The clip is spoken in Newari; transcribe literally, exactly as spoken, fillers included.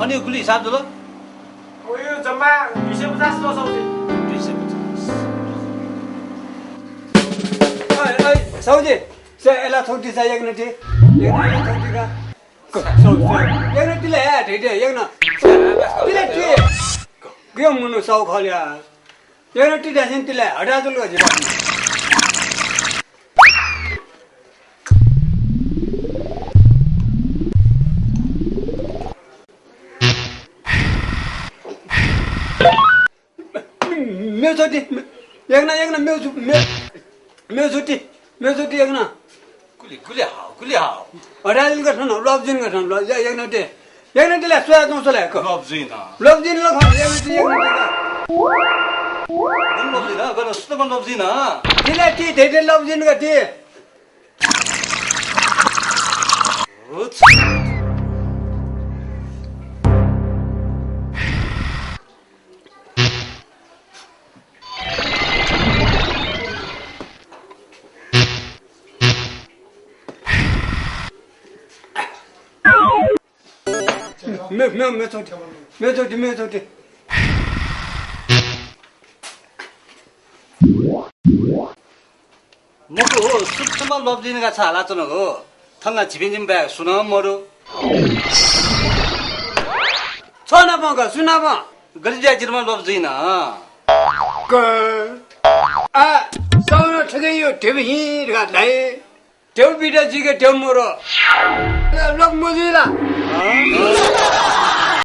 नि गुलि हिसाब जुल? ओ, यो जम्मा दुई सय पचास ल साउजी। दुई सय पचास। अय, अय, साउजी, से एला थौति सा यग्न ति। यग्न एला थौति का। क-, साउ, साउ। यग्न तिले हे, ढे, ढे, यग्न। तिले ति। गयो मुनु साउ खल्या। यग्न ति ध्यासिन तिले हटा जुल का जिरा। मेउ छुट्टी, मे-, यग्न, यग्न, मेउ छु-, मे-, मेउ छुट्टी, मेउ छुट्टी यग्न। गुलि, गुलि हाव, गुलि हाव। हटाय् जिन का थन, ल्वाप जिन का थन, ल्वाप, या, यग्न ते। यग्न ते ला, स्वया तुं स्वले, क। ल्वाप जिन। ल्वाप जिन ल खन, यग्न ते, यग्न ते का। गन ल्वाप जिन, गन, सुत गन ल्वाप जिन। तिला ति, धे, धे, ल्वाप जिन का ति। हुच। मे, मे, मे चोटी, मे चोटी, मे चोटी। मखु हो, सुथमा ल्वाप जिन का छ हालाच्वनागु। थन ला झिपिं जिमि बाहेक सुनं मदु। छ नाप का, सु नाप? गथे जुयाः जितः ल्वाप जुइन? क-, आ, साउन थुकिं यो ध्यबा हिं धकाः धाइ। ध्यबा बिदा जुइके ध्यबा मदु। ल्वाप मजुइ ला?